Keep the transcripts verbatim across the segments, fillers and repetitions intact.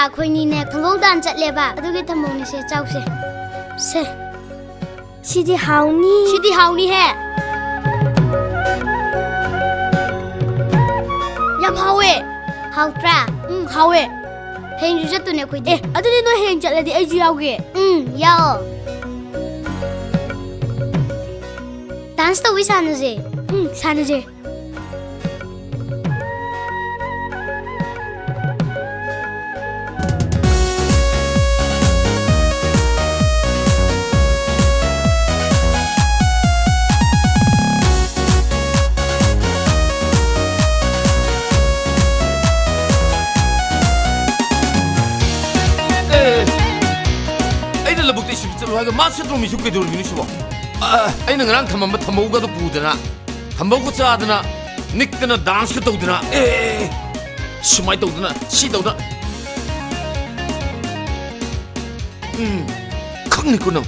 ꯑꯩꯈꯣꯏꯅꯤꯅꯦ ꯊꯝꯕꯧ ꯗꯥꯟ ꯆꯠꯂꯦꯕ, ꯑꯗꯨꯒꯤ ꯊꯝꯕꯧꯅꯤꯁꯦ, ꯆꯥꯎꯁꯦ꯫ ꯁꯦ, ꯁꯤꯗꯤ ꯍꯥꯎꯅꯤ꯫ ꯁꯤꯗꯤ ꯍꯥꯎꯅꯤꯍꯦ꯫ ꯌꯥꯝ ꯍꯥꯎꯋꯦ꯫ ꯍꯥꯎꯇ꯭ꯔꯥ? ꯎꯝ, ꯍꯥꯎꯋꯦ꯫ ꯍꯌꯦꯡꯁꯨ ꯆꯠꯇꯣꯏꯅꯦ ꯑꯩꯈꯣꯏꯗꯤ꯫ ꯑꯦ, ꯑꯗꯨꯗꯤ ꯅꯣꯏ ꯍꯌꯦꯡ ꯆꯠꯂꯗꯤ ꯑꯩꯁꯨ ꯌꯥꯎꯒꯦ꯫ ꯎꯝ, ꯌꯥꯎ꯫ ꯗꯥꯟꯁ ꯇꯧꯕꯤ ꯁꯥꯟꯅꯁꯦ꯫ ꯎꯝ, ꯁꯥꯟꯅꯁꯦ꯫ ꯑꯦ, ꯑꯩꯅ ꯂꯧꯕꯨꯛꯇ ꯏꯁꯤꯡ ꯆꯠꯂꯨ ꯍꯥꯏꯔꯒ ꯃꯥ ꯁꯦꯠꯇ꯭ꯔꯣ ꯃꯤꯁꯨ ꯀꯩꯗꯧꯔꯤꯕꯅꯣ ꯁꯤꯕꯣ? ꯑ, ꯑꯩꯅ ꯉꯔꯥꯡ ꯊꯝꯃꯝꯕ ꯊꯝꯕꯧꯒꯗꯣ ꯄꯨꯗꯅ, ꯊꯝꯕꯧꯒ ꯆꯥꯗꯅ, ꯅꯤꯛꯇꯅ, ꯗꯥꯟꯁꯀ ꯇꯧꯗꯅ, ꯑꯦ, ꯁꯨꯃꯥꯏꯅ ꯇꯧꯗꯅ, ꯁꯤ ꯇꯧꯗꯅ꯫ ꯎꯝ, ꯈꯪꯅꯤꯀꯣ ꯅꯪ꯫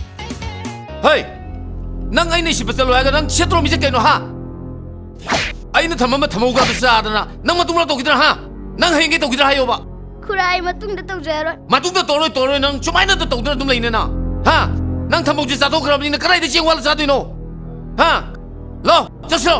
ꯍꯩ! ꯅꯪ ꯑꯩꯅ ꯏꯁꯤꯠꯄ ꯆꯠꯂꯣ ꯍꯥꯏꯔꯒ ꯅꯪ ꯁꯦꯠꯇ꯭ꯔꯣ ꯃꯤꯁꯦ ꯀꯩꯅꯣ, ꯍꯥ? ꯑꯩꯅ ꯊꯝꯃꯝꯕ ꯊꯝꯕꯧꯒꯗꯣ ꯆꯥꯗꯅ ꯅꯪ ꯃꯇꯨꯡ ꯃꯅꯥꯎ ꯇꯧꯈꯤꯗ꯭ꯔꯥ, ꯍꯥ? ꯅꯪ ꯍꯌꯦꯡꯒꯩ ꯇꯧꯈꯤꯗ꯭ꯔꯥ ꯍꯥꯏꯌꯣꯕ꯫ ꯈꯨꯔꯥ, ꯑꯩ ꯃꯇꯨꯡꯗ ꯇꯧꯖꯔꯔꯣꯏ꯫ ꯃꯇꯨꯡꯗ ꯇꯧꯔꯣꯏ, ꯇꯧꯔꯣꯏ, ꯅꯪ ꯁꯨꯃꯥꯏꯅ ꯇꯧꯗꯅ ꯑꯗꯨꯝ ꯂꯩꯅꯦ ꯅꯪ, ꯍꯥ? ꯅꯪ ꯊꯝꯕꯧꯁꯦ ꯆꯥꯊꯣꯛꯈ꯭ꯔꯕꯅꯤꯅ ꯀꯗꯥꯏꯗ ꯆꯦꯡ ꯋꯥꯜꯂ ꯆꯥꯗꯣꯏꯅꯣ? ꯍꯥ? ꯂꯥꯎ, ꯆꯠꯁꯤꯔꯣ?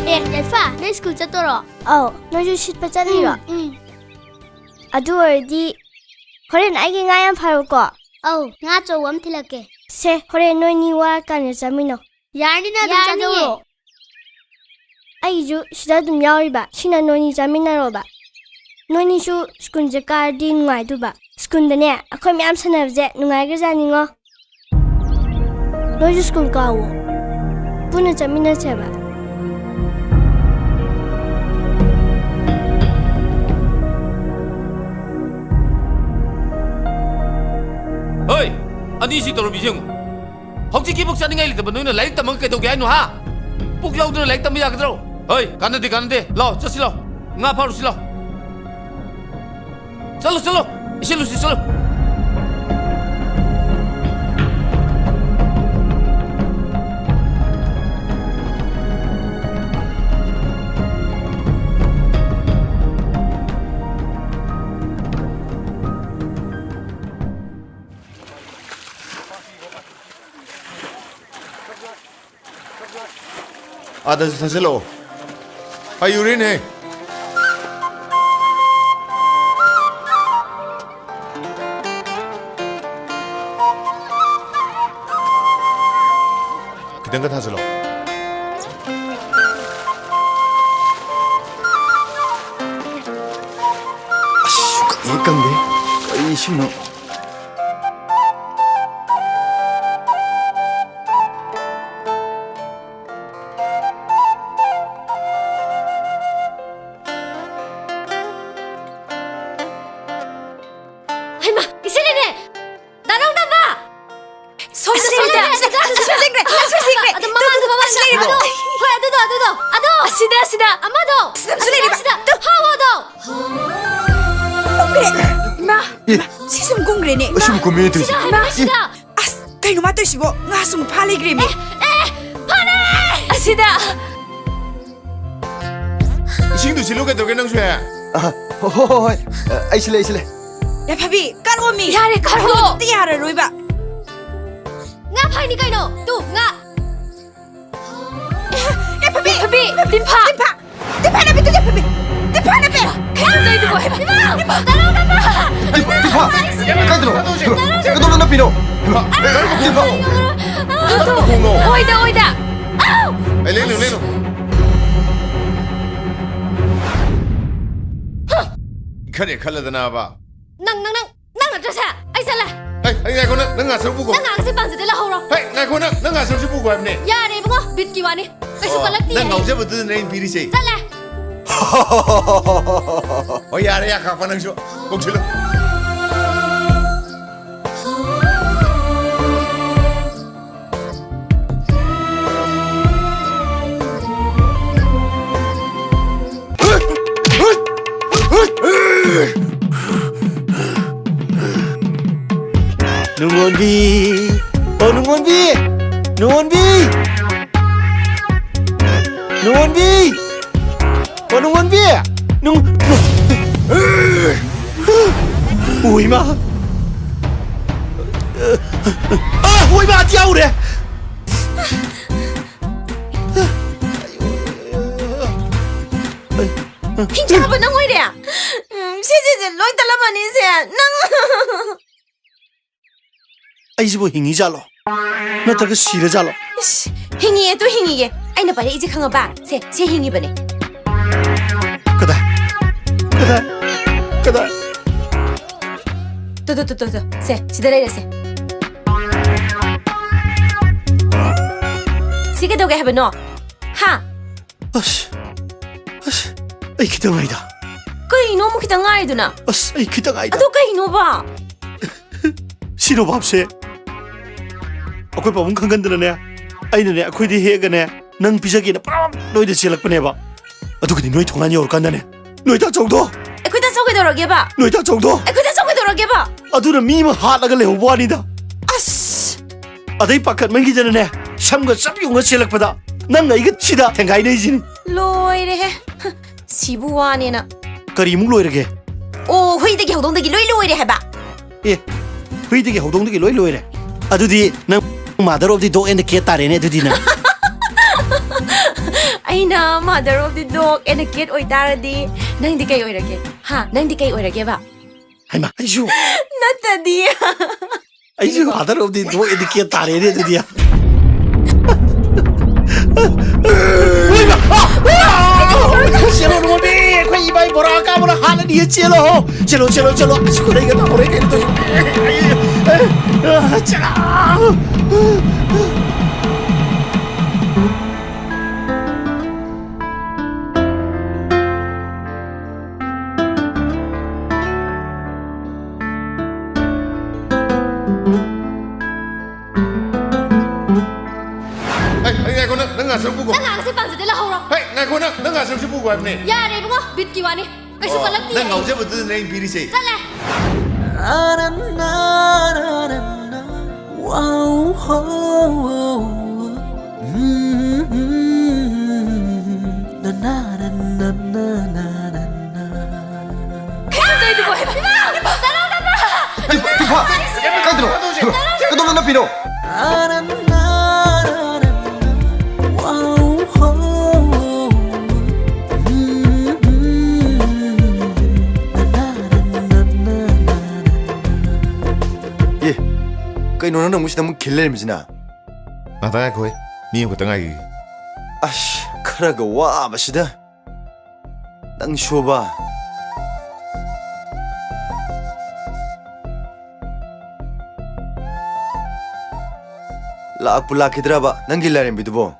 ꯑꯦ, ꯌꯥꯏꯐ, ꯅꯪ ꯁ꯭ꯀꯨꯜ ꯆꯠꯇꯣꯔꯣ? ꯑꯧ, ꯅꯣꯏꯁꯨ ꯁꯤꯠꯄ ꯆꯠꯂꯤꯔꯣ? ꯎꯝ, ꯎꯝ꯫ ꯑꯗꯨ ꯑꯣꯏꯔꯗꯤ ꯍꯣꯔꯦꯟ ꯑꯩꯒꯤ ꯉꯥ ꯌꯥꯝ ꯐꯥꯔꯨꯀꯣ꯫ ꯑꯧ, ꯉꯥ ꯑꯆꯧꯕ ꯑꯃ ꯊꯤꯜꯂꯛꯀꯦ꯫ ꯁꯦ, ꯍꯣꯔꯦꯟ ꯅꯣꯏꯅꯤ ꯋꯥꯔꯀꯥꯟꯗ ꯆꯥꯃꯤꯟꯅꯧ꯫ ꯌꯥꯔꯅꯤꯅ ꯑꯗꯨꯝ ꯌꯥꯔꯅꯤꯌꯦ꯫ ꯆꯥꯖꯧꯔꯣ꯫ ꯑꯩꯁꯨ ꯁꯤꯗ ꯑꯗꯨꯝ ꯌꯥꯎꯔꯤꯕ, ꯁꯤꯅ ꯅꯣꯏꯅꯤ ꯆꯥꯃꯤꯟꯅꯔꯣꯕ꯫ ꯅꯣꯏꯅꯤꯁꯨ ꯁ꯭ꯀꯨꯜꯁꯦ ꯀꯥꯔꯗꯤ ꯅꯨꯡꯉꯥꯏꯗꯣꯏꯕ꯫ ꯁ꯭ꯀꯨꯜꯗꯅꯦ ꯑꯩꯈꯣꯏ ꯃꯌꯥꯝ ꯁꯥꯟꯅꯕꯁꯦ ꯅꯨꯡꯉꯥꯏꯈ꯭ꯔꯖꯥꯠꯅꯤꯉꯣ꯫ ꯅꯣꯏꯁꯨ ꯁ꯭ꯀꯨꯜ ꯀꯥꯎꯋꯣ꯫ ꯄꯨꯟꯅ ꯆꯠꯃꯤꯟꯅꯁꯦꯕ꯫ ꯍꯣꯏ, ꯑꯅꯤꯁꯤ ꯇꯧꯔꯝꯃꯤꯁꯤ ꯌꯦꯡꯉꯨ꯫ ꯍꯧꯖꯤꯛꯀꯤꯕꯨꯛ ꯆꯠꯅꯤꯡꯉꯥꯏ ꯂꯩꯇꯕ ꯅꯣꯏꯅ ꯂꯥꯏꯔꯤꯛ ꯇꯝꯃꯒ ꯀꯩꯗꯧꯒꯦ ꯍꯥꯏꯅꯣ, ꯍꯥ? ꯄꯨꯛ ꯌꯥꯎꯗꯅ ꯂꯥꯏꯔꯤꯛ ꯇꯝꯕ ꯌꯥꯒꯗ꯭ꯔꯣ? ꯍꯣꯏ, ꯀꯥꯟꯅꯗꯦ, ꯀꯥꯟꯅꯗꯦ꯫ ꯂꯥꯎ, ꯆꯠꯁꯤ ꯂꯥꯎ꯫ ꯉꯥ ꯐꯥꯔꯨꯁꯤ ꯂꯥꯎ꯫ ꯆꯠꯂꯣ, ꯆꯠꯂꯣ꯫ ꯏꯁꯤꯜꯂꯨꯁꯤ, ꯆꯠꯂꯣ꯫ ꯑꯥꯗꯁꯨ ꯊꯥꯖꯤꯜꯂꯛꯑꯣ꯫ ꯍꯩꯌꯨꯔꯦꯅꯦ꯫ ꯈꯤꯇꯪꯒ ꯊꯥꯖꯤꯜꯂꯣ꯫ ꯑꯁ, ꯁꯨꯡꯀꯪ ꯍꯦꯛ ꯀꯪꯗꯦ꯫ ꯀꯔꯤ ꯏꯁꯤꯡꯅꯣ? ꯍꯩꯃꯥ, ꯏꯁꯤꯡꯅꯦꯅꯦ! ꯗꯥ ꯅꯣꯡꯗꯝꯕ! ꯁꯣꯝꯗ, ꯑꯁ, ꯁꯣꯝꯗ! ꯂꯩꯔꯦ, ꯂꯩꯔꯦ, ꯂꯩꯔꯦ, ꯂꯩꯔꯦ, ꯂꯩꯔꯦ, ꯂꯩꯔꯦ, ꯂꯩꯔꯦ꯫ ꯑꯗꯨ ꯃꯃꯥꯡꯗ, ꯃꯃꯥꯡꯗ! ꯂꯩꯔꯦ꯫ ꯑꯗꯣ, ꯍꯣꯏ, ꯑꯗꯨꯗꯣ, ꯑꯗꯨꯗꯣ, ꯑꯗꯣ! ꯑꯁꯤꯗ, ꯑꯁꯤꯗ! ꯑꯃꯗꯣ! ꯑꯁꯤꯗ ꯑꯃꯁꯨ ꯂꯩꯔꯦꯕ꯫ ꯑꯁꯤꯗ! ꯍꯥꯎ, ꯑꯗꯣ! ꯀꯨꯝꯈ꯭ꯔꯦ꯫ ꯏꯃꯥ, ꯏꯃꯥ, ꯁꯤ ꯁꯨꯝ ꯀꯨꯝꯈ꯭ꯔꯦꯅꯦ꯫ ꯏꯃꯥ, ꯑꯁꯨꯝ ꯀꯨꯝꯃꯦ ꯇꯧꯔꯤꯁꯦ꯫ ꯁꯤꯗ ꯍꯥꯏꯕꯅꯦ, ꯏꯃꯥ! ꯁꯤꯗ! ꯑꯁ, ꯀꯩꯅꯣ ꯃꯥ ꯇꯧꯏꯁꯤꯕꯣ? ꯉꯥ ꯁꯨꯝ ꯐꯥ ꯂꯩꯈ꯭ꯔꯦꯃꯤ꯫ ꯑꯦ, ꯑꯦ, ꯐꯥꯅꯦ! ꯑꯁꯤꯗ! ꯏꯁꯤꯡꯗꯨ ꯁꯤꯜꯂꯨ ꯀꯩꯗꯧꯒꯦ ꯅꯪꯁꯨ ꯍꯦꯛ? ꯑ, ꯍꯣ, ꯍꯣ, ꯍꯣ, ꯍꯣꯏ꯫ ꯑ, ꯑꯩ ꯁꯤꯜꯂꯦ, ꯑꯩ ꯁꯤꯜꯂꯦ꯫ ꯌꯥꯏꯐꯕꯤ, ꯀꯥꯔꯛꯑꯣꯃꯤ꯫ ꯌꯥꯔꯦ, ꯀꯥꯔꯛꯑꯣ꯫ ꯀꯥꯔꯛꯑꯣ, ꯑꯝꯇ ꯌꯥꯔꯔꯣꯏꯕ꯫ ꯉꯥ ꯐꯥꯏꯅꯤ ꯀꯩꯅꯣ? ꯇꯨ, ꯉꯥ꯫ ꯌꯥꯏꯐꯕꯤ! ꯌꯥꯏꯐꯕꯤ! ꯇꯤꯟꯐꯥ! ꯇꯤꯟꯐꯥ! ꯇꯤꯟꯐꯥ ꯅꯞꯄꯦ, ꯇꯨ ꯌꯥꯏꯐꯕꯤ! ꯇꯤꯟꯐꯥ ꯅꯞꯄꯦ! ꯀꯩꯅꯣ ꯇꯧꯔꯤꯗꯨꯕꯣ? ꯏꯃꯥ! ꯏꯃꯥ! ꯇꯥꯔꯣ, ꯇꯥꯔꯣ! ꯇꯤꯟꯐꯥ! ꯀꯥꯏꯗꯅꯣ? ꯀꯩꯗꯧꯕ ꯅꯞꯄꯤꯅꯣ? ꯍꯩꯃꯥ! ꯇꯤꯟꯐꯥ! ꯑꯣꯏꯗ, ꯑꯣꯏꯗ! ꯑꯥꯎ! ꯑꯩ ꯂꯦꯡꯅꯨ, ꯂꯦꯡꯅꯨ꯫ ꯈꯔ ꯈꯜꯂꯗꯅꯕ꯫ ꯅꯪ, ꯅꯪ, ꯅꯪ! ꯅꯪ ꯅꯠꯇ꯭ꯔꯁꯦ? ꯑꯩ ꯆꯠꯂꯦ꯫ ꯍꯩ, ꯍꯩ, ꯉꯥꯏꯈꯣ ꯅꯪ, ꯅꯪ ꯉꯥ ꯁꯔꯨꯛ ꯄꯨꯈꯣ꯫ ꯅꯪ ꯉꯥꯡꯁꯦ ꯄꯥꯝꯖꯗꯦ, ꯂꯧꯍꯧꯔꯣ꯫ ꯍꯩ, ꯉꯥꯏꯈꯣ ꯅꯪ, ꯅꯪ ꯉꯥ ꯁꯔꯨꯛꯁꯤ ꯄꯨꯈꯣ ꯍꯥꯏꯕꯅꯦ꯫ ꯌꯥꯔꯦ ꯏꯕꯨꯡꯉꯣ, ꯕꯤꯠꯀꯤ ꯋꯥꯅꯤ꯫ ꯀꯩꯁꯨ ꯑꯣ, ꯀꯜꯂꯛꯇꯤꯌꯦ ꯅꯪ ꯑꯩ꯫ ꯉꯥꯎꯖꯕꯗꯨꯗꯅꯦ ꯑꯩꯅ ꯄꯤꯔꯤꯁꯦ꯫ ꯆꯠꯂꯦ꯫ ꯍꯣꯏ, ꯌꯥꯔꯦ, ꯌꯥ ꯈꯥꯛꯄ ꯅꯪꯁꯨ꯫ ꯀꯧꯁꯤꯜꯂꯨ꯫ ꯅꯨꯡꯉꯣꯟꯕꯤ! ꯑꯣ, ꯅꯨꯡꯉꯣꯟꯕꯤ! ꯅꯨꯡꯉꯣꯟꯕꯤ! ꯅꯨꯡꯉꯣꯟꯕꯤ! ꯑꯣ, ꯅꯨꯡꯉꯣꯟꯕꯤ! ꯅꯨꯡ-, ꯅꯨꯡ-, ꯑꯣ, ꯏꯃꯥ! ꯑꯥ, ꯑꯣ, ꯏꯃꯥ, ꯑꯇꯤꯌꯥ ꯎꯔꯦ! ꯍꯤꯡꯆꯥꯕ ꯅꯪ ꯑꯣꯏꯔꯦ? ꯎꯝ, ꯁꯤꯁꯤꯁꯦ ꯂꯣꯏ ꯇꯠꯂꯝꯃꯅꯤ ꯁꯦ꯫ ꯅꯪ ꯑꯩꯁꯤꯕꯨ ꯍꯤꯡꯉꯤꯖꯥꯠꯂꯣ? ꯅꯠꯇ꯭ꯔꯒ ꯁꯤꯔꯖꯥꯠꯂꯣ? ꯏꯁ, ꯍꯤꯡꯉꯤꯌꯦ, ꯇꯨ ꯍꯤꯡꯉꯤꯌꯦ꯫ ꯑꯩꯅ ꯄꯥꯏꯔꯛꯏꯁꯦ ꯈꯪꯉꯕ? ꯁꯦ, ꯁꯦ ꯍꯤꯡꯉꯤꯕꯅꯦ꯫ ꯀꯗꯥꯏ? ꯀꯗꯥꯏ? ꯀꯗꯥꯏ? ꯇꯨ, ꯇꯨ, ꯇꯨ, ꯇꯨ, ꯇꯨ꯫ ꯁꯦ, ꯁꯤꯗ ꯂꯩꯔꯦꯁꯦ꯫ ꯁꯤ ꯀꯩꯗꯧꯒꯦ ꯍꯥꯏꯕꯅꯣ? ꯍꯥ? ꯑꯁ, ꯑꯁ, ꯑꯩ ꯈꯤꯇꯪ ꯉꯥꯏꯗ꯫ ꯀꯩꯅꯣ ꯑꯃꯨꯛ ꯈꯤꯇꯪ ꯉꯥꯏꯗꯨꯅ? ꯑꯁ, ꯑꯩ ꯈꯤꯇꯪ ꯉꯥꯏꯗ꯫ ꯑꯗꯨ ꯀꯩꯅꯣꯕ? ꯁꯤ ꯅꯣꯕꯥꯞꯁꯦ ꯑꯩꯈꯣꯏ ꯄꯥꯕꯨꯡ ꯈꯪꯍꯟꯗꯅꯅꯦ, ꯑꯩꯅꯅꯦ, ꯑꯩꯈꯣꯏꯗꯤ ꯍꯦꯛꯑꯒꯅꯦ, ꯅꯪ ꯄꯤꯖꯒꯦꯅ ꯄꯨꯔꯥ ꯅꯣꯏꯗ ꯆꯦꯜꯂꯛꯄꯅꯦꯕ꯫ ꯑꯗꯨꯒꯗꯤ ꯅꯣꯏ ꯊꯣꯡꯒꯥꯟ ꯌꯧꯔꯀꯥꯟꯗꯅꯦ, ꯅꯣꯏ ꯇꯥꯆꯧꯗꯣ! ꯑꯩꯈꯣꯏ ꯇꯥꯆꯧ ꯀꯩꯗꯧꯔꯒꯦꯕ? ꯅꯣꯏ ꯇꯥꯆꯧꯗꯣ! ꯑꯩꯈꯣꯏ ꯇꯥꯆꯧ ꯀꯩꯗꯧꯔꯒꯦꯕ? ꯑꯗꯨꯅ ꯃꯤ ꯑꯃ ꯍꯥꯠꯂꯒ ꯂꯩꯍꯧꯕ ꯋꯥꯅꯤꯗ꯫ ꯑꯁ! ꯑꯗꯩ ꯄꯥꯈꯠꯃꯟꯈꯤꯗꯅꯅꯦ, ꯁꯝꯒ ꯆꯞ ꯌꯨꯡꯉ ꯆꯦꯜꯂꯛꯄꯗ ꯅꯪ ꯑꯩꯒ ꯁꯤꯗ ꯊꯦꯡꯒꯥꯏꯅꯩꯁꯤꯅꯤ꯫ ꯂꯣꯏꯔꯦꯍꯦ꯫ ꯁꯤꯕꯨ ꯋꯥꯅꯦꯅ꯫ ꯀꯔꯤꯃꯨꯛ ꯂꯣꯏꯔꯒꯦ? ꯑꯣ, ꯍꯨꯏꯗꯒꯤ ꯍꯧꯗꯣꯡꯗꯒꯤ ꯂꯣꯏ ꯂꯣꯏꯔꯦ ꯍꯥꯏꯕ꯫ ꯑꯦ, ꯍꯨꯏꯗꯒꯤ ꯍꯧꯗꯣꯡꯗꯒꯤ ꯂꯣꯏ ꯂꯣꯏꯔꯦ꯫ ꯑꯗꯨꯗꯤ ꯅꯪ mother of the dog and the cat ꯇꯥꯔꯦꯅꯦ ꯑꯗꯨꯗꯤ ꯅꯪ꯫ ꯑꯩꯅ mother of the dog and the cat ꯑꯣꯏꯇꯥꯔꯗꯤ ꯅꯪꯗꯤ ꯀꯩ ꯑꯣꯏꯔꯒꯦ? ꯍꯥ? ꯅꯪꯗꯤ ꯀꯩ ꯑꯣꯏꯔꯒꯦꯕ? ꯍꯩꯃꯥ, ꯑꯩꯁꯨ꯫ ꯅꯠꯇꯗꯤ꯫ ꯑꯩꯁꯨ mother of the dog and the cat ꯇꯥꯔꯦꯅꯦ ꯑꯗꯨꯗꯤ꯫ ꯆꯦꯜꯂꯣ, ꯅꯉꯣꯟꯗꯤ ꯑꯩꯈꯣꯏ ꯏꯃꯥ ꯕꯣꯔꯥ ꯑꯀꯥꯕꯅ ꯍꯥꯠꯂꯅꯤ, ꯆꯦꯜꯂꯣ꯫ ꯆꯦꯜꯂꯣ, ꯆꯦꯜꯂꯣ, ꯆꯦꯜꯂꯣ꯫ ꯑꯁ, ꯈꯨꯗꯩꯒ ꯇꯧꯔꯦ, ꯀꯩꯅꯣ ꯇꯧꯔꯦ꯫ ꯆꯦꯜꯂꯣ꯫ ꯑꯩ, ꯑꯩ, ꯉꯥꯏꯈꯣ, ꯅꯪ, ꯅꯪ ꯉꯥꯁꯨ ꯄꯨꯈꯣ꯫ ꯅꯪ ꯉꯥꯁꯦ ꯄꯥꯝꯖꯗꯦ, ꯂꯧꯍꯧꯔꯣ꯫ ꯍꯦ, ꯉꯥꯏꯈꯣ, ꯅꯪ, ꯅꯪ ꯉꯥꯁꯨ ꯄꯨꯈꯣ ꯍꯥꯏꯕꯅꯦ꯫ ꯌꯥꯔꯦ ꯏꯕꯨꯡꯉꯣ, ꯕꯤꯠꯀꯤ ꯋꯥꯅꯤ꯫ ꯀꯩꯁꯨ ꯑꯣ, ꯈꯜꯂꯛꯇꯦ ꯅꯪ ꯑꯩ꯫ ꯉꯥꯎꯖꯕꯗꯨꯗꯅꯦ ꯑꯩꯅ ꯄꯤꯔꯤꯁꯦ꯫ ꯆꯠꯂꯦ꯫ Wow, ho, ho. Mm, mm, na, na, na, na, na, na, na. ꯀꯩꯅꯣ ꯇꯧꯔꯤꯗꯨꯕꯣ? ꯇꯤꯝꯐꯥ! ꯇꯤꯝꯐꯥ! ꯀꯥꯏꯗꯅꯣ? ꯀꯩꯗꯧꯕ ꯅꯞꯄꯤꯅꯣ? ꯑꯦ, ꯀꯩꯅꯣ ꯅꯪꯅ ꯑꯃꯨꯛ ꯁꯤꯗ ꯑꯃꯨꯛ ꯈꯤꯜ ꯂꯩꯔꯝꯃꯤꯁꯤꯅ? ꯉꯥꯛꯇ ꯉꯥꯏꯈꯣꯍꯦ, ꯃꯤ ꯑꯃꯈꯛꯇ ꯉꯥꯏꯈꯤꯒꯦ꯫ ꯑꯁ, ꯈꯔꯒ ꯋꯥꯕꯁꯤꯗ꯫ ꯅꯪꯁꯨꯕ꯫ ꯂꯥꯛꯄꯨ ꯂꯥꯛꯈꯤꯗ꯭ꯔꯕ ꯅꯪꯒꯤ ꯂꯥꯏꯔꯦꯝꯕꯤꯗꯨꯕꯣ?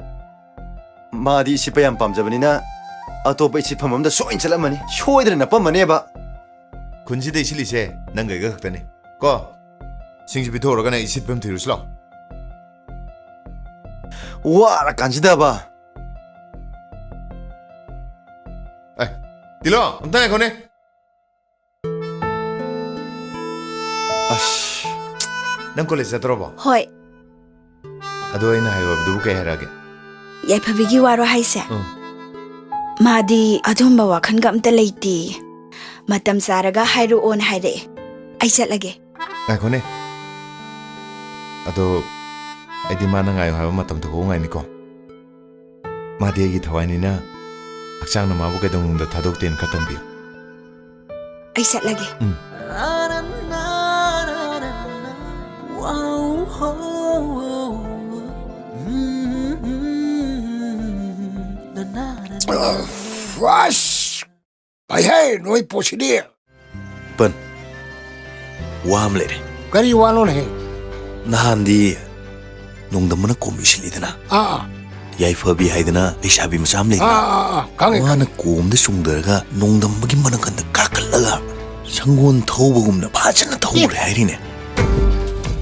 ꯃꯥꯗꯤ ꯏꯁꯤꯠꯄ ꯌꯥꯝ ꯄꯥꯝꯖꯕꯅꯤꯅ ꯑꯇꯣꯞꯄ ꯏꯁꯤꯠꯐꯝ ꯑꯃꯗ ꯁꯣꯏꯅ ꯆꯠꯂꯝꯃꯅꯤ꯫ ꯁꯣꯏꯗꯅ ꯅꯞꯄꯝꯃꯅꯦꯕ꯫ ꯈꯨꯟꯁꯤꯗ ꯏꯁꯤꯠꯂꯤꯁꯦ ꯅꯪꯒ ꯑꯩꯒ ꯈꯛꯇꯅꯤ꯫ ꯀꯣ? ꯁꯤꯡꯁꯤ ꯄꯤꯊꯣꯛꯎꯔꯒꯅꯦ ꯏꯁꯤꯠꯐꯝ ꯊꯤꯔꯨꯁꯤ ꯂꯥꯎ꯫ ꯋꯥꯔꯀꯥꯟꯁꯤꯗꯕ꯫ ꯑꯦ, ꯇꯤꯂꯣ, ꯑꯝꯇ ꯉꯥꯏꯈꯣꯅꯦ꯫ ꯑꯁ, ꯅꯪ ꯀꯣꯂꯦꯖ ꯆꯠꯇ꯭ꯔꯕꯣ? ꯍꯣꯏ꯫ ꯑꯗꯣ ꯑꯩꯅ ꯍꯥꯏꯌꯣ ꯍꯥꯏꯕꯗꯨꯕꯨ ꯀꯩ ꯍꯥꯏꯔꯛꯑꯒꯦ? ꯌꯥꯏꯐꯕꯤꯒꯤ ꯋꯥꯔꯣ ꯍꯥꯏꯁꯦ? ꯎꯝ꯫ ꯃꯥꯗꯤ ꯑꯗꯨꯝꯕ ꯋꯥꯈꯜꯒ ꯑꯝꯇ ꯂꯩꯇꯦ꯫ ꯃꯇꯝ ꯆꯥꯔꯒ ꯍꯥꯏꯔꯛꯑꯣꯅ ꯍꯥꯏꯔꯛꯑꯦ꯫ ꯑꯩ ꯆꯠꯂꯒꯦ꯫ ꯉꯥꯏꯈꯣꯅꯦ꯫ ꯑꯗꯣ ꯑꯩꯗꯤ ꯃꯥꯅ ꯉꯥꯏꯌꯣ ꯍꯥꯏꯕ ꯃꯇꯝꯗꯨꯐꯥꯎ ꯉꯥꯏꯅꯤꯀꯣ꯫ ꯃꯥꯗꯤ ꯑꯩꯒꯤ ꯊꯋꯥꯏꯅꯤꯅ ꯍꯛꯆꯥꯡꯅ ꯃꯥꯕꯨ ꯀꯩꯗꯧꯅꯨꯡꯗ ꯊꯥꯗꯣꯛꯇꯦꯅ ꯈꯔ ꯇꯝꯕꯤꯌꯨ꯫ ꯑꯩ ꯆꯠꯂꯒꯦ꯫ ꯎꯝ꯫ ꯑꯁ! ꯐꯩꯍꯦ, ꯅꯣꯏ ꯄꯣꯠꯁꯤꯗꯤ꯫ ꯄꯟ, ꯋꯥ ꯑꯃ ꯂꯩꯔꯦ꯫ ꯀꯔꯤ ꯋꯥꯅꯣꯅꯦꯍꯦ? ꯅꯍꯥꯟꯗꯤ ꯅꯣꯡꯗꯝꯕꯅ ꯀꯣꯝ ꯏꯁꯤꯜꯂꯤꯗꯅ꯫ ꯑꯥ, ꯑꯥ꯫ ꯌꯥꯏꯐꯕꯤ ꯍꯥꯏꯗꯅ ꯂꯩꯁꯥꯕꯤ ꯃꯆꯥ ꯑꯃ ꯂꯩꯗꯅ꯫ ꯑꯥ, ꯑꯥ, ꯑꯥ, ꯈꯪꯉꯦ, ꯃꯥꯅ ꯈꯪꯉꯦ꯫ ꯀꯣꯝꯗ ꯆꯣꯡꯊꯔꯒ ꯅꯣꯡꯗꯝꯕꯒꯤ ꯃꯅꯪꯒꯟꯗ ꯀꯥꯈꯠꯂꯒ ꯁꯪꯒꯣꯜ ꯊꯧꯕꯒꯨꯝꯅ ꯐꯖꯅ ꯊꯧꯔꯦ ꯍꯥꯏꯔꯤꯅꯦ꯫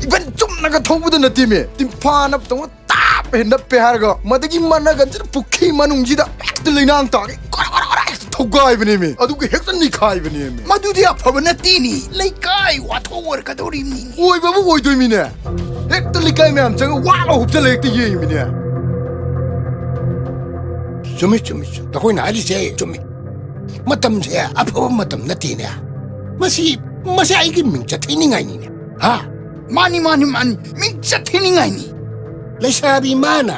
ꯏꯕꯟ ꯆꯨꯝꯅꯒ ꯊꯧꯕꯗ ꯅꯠꯇꯦꯃꯦ, ꯇꯤꯝꯐꯥ ꯅꯞꯇꯧꯅ ꯇꯥꯞ ꯍꯦ ꯅꯞꯄꯦ ꯍꯥꯏꯔꯒ ꯃꯗꯒꯤ ꯃꯅꯒꯟꯁꯤꯗ ꯄꯨꯈ꯭ꯔꯤ ꯃꯅꯨꯡꯁꯤꯗ ꯍꯦꯛꯇ ꯂꯩꯅꯥꯡ ꯇꯥꯒꯩ ꯀꯣꯔꯣ ꯀꯣꯔꯣ ꯀꯣꯔꯣ ꯍꯦꯛꯇ ꯊꯧꯒꯥꯏꯕꯅꯦꯃꯤ, ꯑꯗꯨꯒ ꯍꯦꯛꯇ ꯅꯤꯈꯥꯏꯕꯅꯦꯃꯤ꯫ ꯃꯗꯨꯗꯤ ꯑꯐꯕ ꯅꯠꯇꯦꯅꯤ, ꯂꯩꯀꯥꯏ ꯋꯥꯊꯣꯛ ꯑꯣꯏꯔꯛꯀꯗꯧꯔꯤꯕꯅꯤ꯫ ꯑꯣꯏꯕꯕꯨ ꯑꯣꯏꯗꯣꯏꯃꯤꯅꯦ, ꯍꯦꯛꯇ ꯂꯩꯀꯥꯏ ꯃꯌꯥꯝ ꯆꯪꯉ ꯋꯥ ꯂꯥꯎ ꯍꯨꯞꯆꯜꯂ ꯍꯦꯛꯇ ꯌꯦꯡꯉꯤꯃꯤꯅꯦ꯫ ꯆꯨꯝꯃꯤ, ꯆꯨꯝꯃꯤ, ꯆꯨꯝꯃꯤ꯫ ꯅꯈꯣꯏꯅ ꯍꯥꯏꯔꯤꯁꯦ ꯆꯨꯝꯃꯤ꯫ ꯃꯇꯝꯁꯦ ꯑꯐꯕ ꯃꯇꯝ ꯅꯠꯇꯦꯅꯦ꯫ ꯃꯁꯤ, ꯃꯁꯤ ꯑꯩꯒꯤ ꯃꯤꯡꯆꯠ ꯊꯤꯅꯤꯡꯉꯥꯏꯅꯤꯅꯦ꯫ ꯍꯥ? ꯃꯥꯅꯤ, ꯃꯥꯅꯤ, ꯃꯥꯅꯤ꯫ ꯃꯤꯡꯆꯠ ꯊꯤꯅꯤꯡꯉꯥꯏꯅꯤ꯫ ꯂꯩꯁꯥꯕꯤ ꯃꯥꯅ